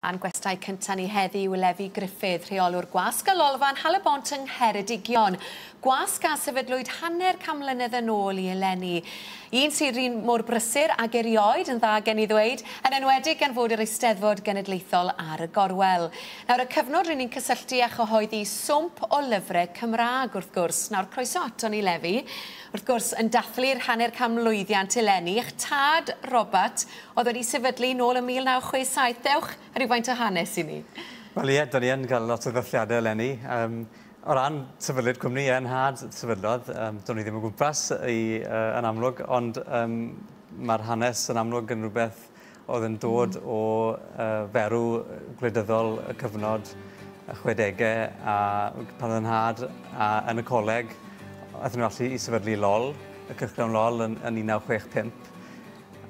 A'n gwestai cynta ni heddi yw Lefi Griffith, rheolwr Gwasg y Lolfa yn Nhal-y-bont yng Ngheredigion. Gwasg a sefydlwyd hanner can mlynedd yn ôl i eleni. Un sydd un mor brysur ag erioed, yn dda gen i ddweud, yn enwedig gan fod yr Eisteddfod Genedlaethol ar y gorwel. Nawr, y cyfnod ry'n ni'n cysylltu â chyhoeddi swmp o lyfrau Cymraeg, wrth gwrs. Nawr, croeso ato ni, Lefi. Wrth gwrs, yn dathlu'r hanner canmlwyddiant eleni, eich tad, Robert, oedd wedi sefydlu nôl ym 1967. Dewch rhywfaint o hanes i ni. Wel ie, da ni yn cael lot o ddathliadau eleni. O ran sefydlu'r cwmni, ie, nhad sefydlodd, do'n i ddim o gwmpas yn amlwg, ond mae'r hanes yn amlwg yn rhywbeth oedd yn dod o ferw gwleidyddol y cyfnod y 60au, a pan oedd nhad a yn y coleg, aethon nhw allu i sefydlu LOL, y cylchgrawn LOL yn 1965.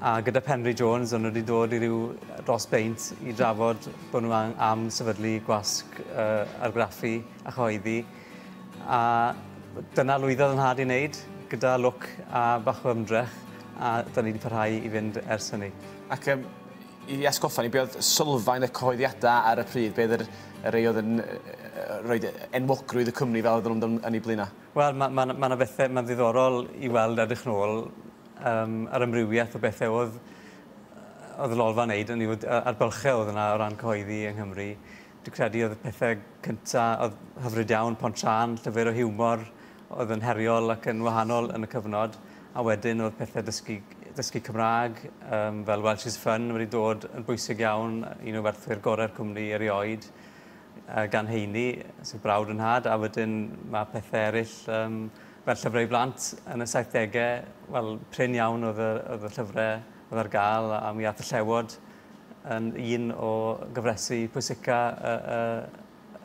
A gyda Penri Jones, o'n nhw wedi dod i ryw dros beint i drafod bod nhw am sefydlu gwasg argraffu a chyhoeddi. A dyna lwyddodd yn nhad i wneud, gyda lwc a bach o ymdrech, a da ni wedi parhau i fynd ers hynny. Ac i atgoffa ni, be oedd sylfaen y cyhoeddiadau ar y pryd? Be oedd y rei oedd yn rhoi enwogrwydd y cwmni fel oedden nhw'n yn ei blaenau? Wel, mae ma, ma, ma bethau, mae'n ddiddorol i weld edrych nôl yr amrywiaeth o bethau oedd y Lolfa'n neud, yn a'r bylchau oedd yna o ran cyhoeddi yng Nghymru. Dwi'n credu oedd y pethau cynta, oedd hyfryd iawn, Pontsiân, llyfr o hiwmor, oedd yn heriol ac yn wahanol yn y cyfnod. A wedyn oedd pethau dysgu Cymraeg, fel Welsh is Fun wedi dod yn bwysig iawn, un o werthwyr gorau'r cwmni erioed, gan Heini, sy'n brawd yn nhad, a wedyn mae pethau eraill fel llyfrau i blant yn y 70au, wel, prin iawn oedd y llyfrau oedd ar gael, a mi ath y Llewod yn un o gyfresi pwysica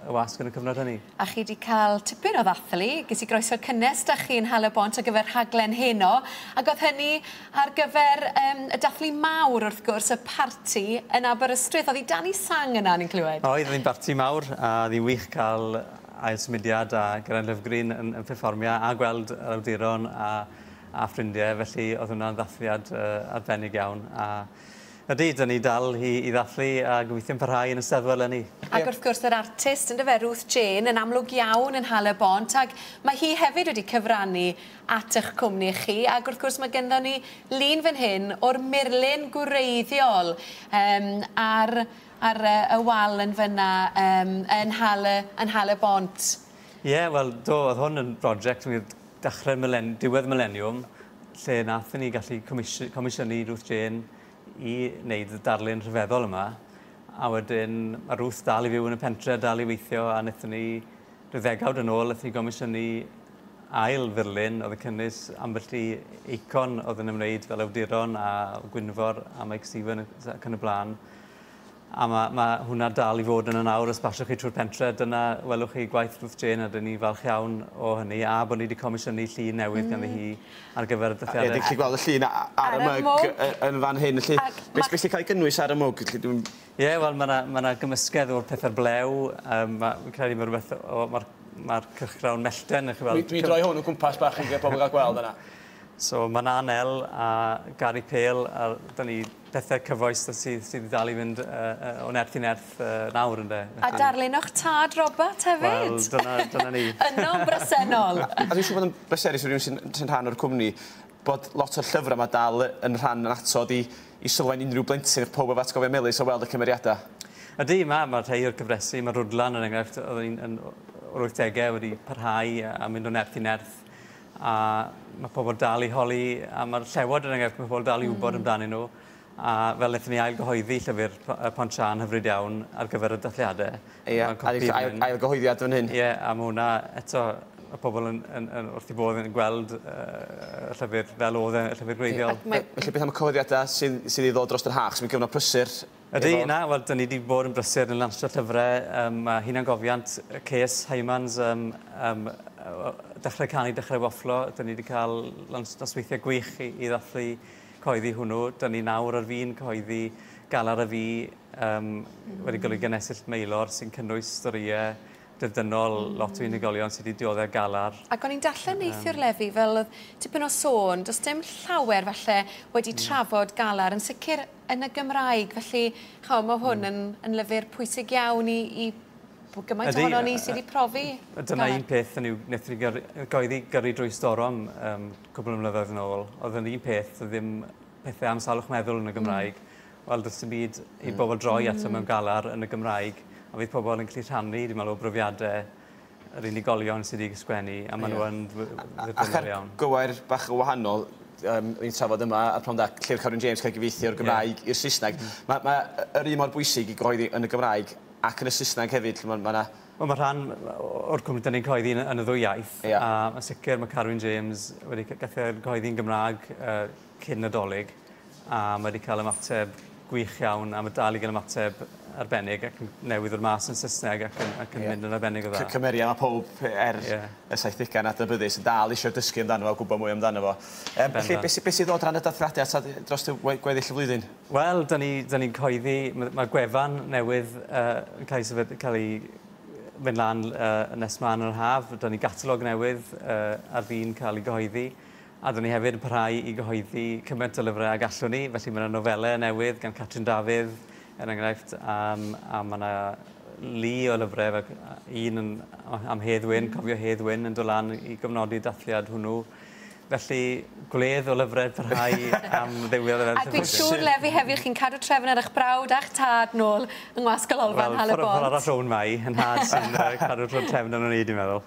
y wasg yn y cyfnod hynny. A chi wedi cael tipyn o ddathlu, ges i groeso cynnes da chi yn Nhal-y-bont ar gyfer rhaglen heno, ac oedd hynny ar gyfer y dathlu mawr, wrth gwrs, y parti yn Aberystwyth. Oedd hi dan ei sang yna, ni'n clywed? Oedd, hi'n barti mawr, a oedd hi'n wych cael ail symudiad a Geraint Lovgreen yn perfformio a gweld yr awduron a ffrindiau, felly oedd hwnna'n ddathliad arbennig iawn. A ydy, dyn ni dal i ddathlu a gobeithio'n parhau yn y Steddfod eleni. Ac wrth gwrs yr artist, yndyfe, Ruth Jane, yn amlwg iawn yn Nhal-y-bont, ac mae hi hefyd wedi cyfrannu at eich cwmni chi, ac wrth gwrs mae ganddo ni lun fan hyn o'r murlun gwreiddiol ar y wal yn fyna yn Nhal-y-bont. Ie, yeah, wel, do, oedd hwn yn brosiect dechrau diwedd mileniwm, lle nathon ni gallu comisiynu Ruth Jane i wneud y darlun rhyfeddol yma. A wedyn mae Ruth dal i fyw yn y pentre, dal i weithio, a wnaethon ni rhyw ddegawd yn ôl, wnaethon ni gomisiynu ail furlun oedd yn cynnwys ambell i eicon oedd yn ymwneud fel awduron a Gwynfor a Mike Stephen ac yn y blaen. A ma hwnna dal i fod yn y nawr, os pasiwch chi trwy'r pentre, dyna welwch chi gwaith Ruth Jane, a dyn ni falch iawn o hynny, a bod ni wedi comisiynu llun newydd ganddi hi ar gyfer y dathliadau. Ie, dwi'n gallu gweld y llun ar y mwg yn fan hyn. Felly, beth sy'n cael ei gynnwys ar y mwg? Ie, wel, mae yna gymysgedd o'r pethau blew, fi'n credu mae rhywbeth mae'r cylchgrawn Mellten. Dwi'n droi hwn o gwmpas bach i bobl gael gweld yna. So mae Nan El a Gary Pale, a dyn ni pethau cyfoes sydd dal i fynd o nerth i nerth nawr, ynde. A darlun o'ch tad Robert hefyd. Wel, dyna ni. Yno'n bresennol. A dwi'n siŵr bod yn bleserus i rhywun sy'n rhan o'r cwmni bod lot o'r llyfrau yma dal yn rhan yn atod i sylfaen unrhyw blentyn, pob efo atgofion melys o weld y cymeriadau. Ydy, mae rhai o'r cyfresi, mae Rwdlan yn enghraifft, oedd yn o'r 80au wedi parhau a mynd o nerth i nerth. A mae pobl dal i holi, a mae'r Llewod yn enghraifft, mae pobl dal i wybod amdanyn nhw. A fel wnaethon ni ailgyhoeddi llyfr Pontsiân hyfryd iawn ar gyfer y dathliadau. Ie, ailgyhoeddiad fan hyn. Ie, a mae hwnna eto, mae pobl yn wrth i bodd yn gweld y llyfr fel oedd y llyfr gwreiddiol. Felly beth am y cyhoeddiadau sydd i ddod dros yr haf, sy'n gyfnod prysur? Ydy, na, wel, dyn ni wedi bod yn brysur yn lansio llyfrau. Mae hunangofiant Ces Hymans, Dechrau Canu, Dechrau Wafflo. Dyn ni wedi cael nosweithiau gwych i ddathlu cyhoeddi hwnnw. Dyn ni nawr ar fin cyhoeddi Galar a Fi, wedi golygu gan Esyllt Maelor, sy'n cynnwys storïau dirdynnol lot o unigolion sydd wedi dioddef galar. Ac o'n i'n darllen neithiwr, Lefi, fel oedd tipyn o sôn, does dim llawer falle wedi trafod galar, yn sicr yn y Gymraeg, felly ch'mo, mae hwn yn lyfr pwysig iawn i gymaint ohono ni sydd wedi profi. Dyna un peth yn yw, wnaethon ni gyhoeddi Gyrru Drwy Storom cwpl o mlynyddoedd yn ôl. Oedd yn un peth, oedd ddim pethau am salwch meddwl yn y Gymraeg. Wel, does dim byd i bobl droi ato mewn galar yn y Gymraeg, a fydd pobl yn gallu rhannu, dwi'n meddwl, o brofiadau yr unigolion sydd wedi sgwennu, a maen nhw yn Ac ar iawn. Gywair bach o wahanol, ni'n trafod yma ar Pnawn Da, llyfr Carwyn James cael gyfieithu o'r Gymraeg i'r Saesneg. Mae yr un mor bwysig i gyhoeddi yn y Gymraeg ac yn y Saesneg hefyd, lle ma' 'na. Wel, mae rhan o'r cwmni, dyn ni'n cyhoeddi yn y ddwy iaith, a yn sicr mae Carwyn James wedi gallu cyhoeddi'n Gymraeg cyn Nadolig, a mae wedi cael ymateb gwych iawn, a mae dal i gael ymateb arbennig ac yn newydd o'r mas yn Saesneg ac yn mynd yn arbennig o dda. Cymeriad mae pob er y 70au yn adnabyddus yn dal eisiau dysgu amdano fo, gwybod mwy amdano fo. Felly, beth sydd ddod ran y dathliadau dros y gweddill y flwyddyn? Wel, da ni'n ni cyhoeddi, mae gwefan newydd yn cael ei fynd lan nes mlaen yn yr haf. Da ni gatalog newydd ar fin cael ei gyhoeddi. A da ni hefyd yn parhau i gyhoeddi cymaint o lyfrau ag allwn ni. Felly mae yna nofelau newydd gan Catrin Dafydd, er enghraifft, a mae yna lu o lyfrau, fel un am Hedd Wyn, Cofio Hedd Wyn, yn dod lan i gofnodi dathliad hwnnw. Felly, gwledd o lyfrau parhau am ddiwedd y A dwi'n siŵr, Lefi, hefyd chi'n cadw trefn ar eich brawd a'ch tad nôl yng Ngwasg y Lolfa yn Wel, Nhal y ffordd Bont. Arall rownd mai, yn nhad sy'n cadw trefn arno ni, dwi'n meddwl.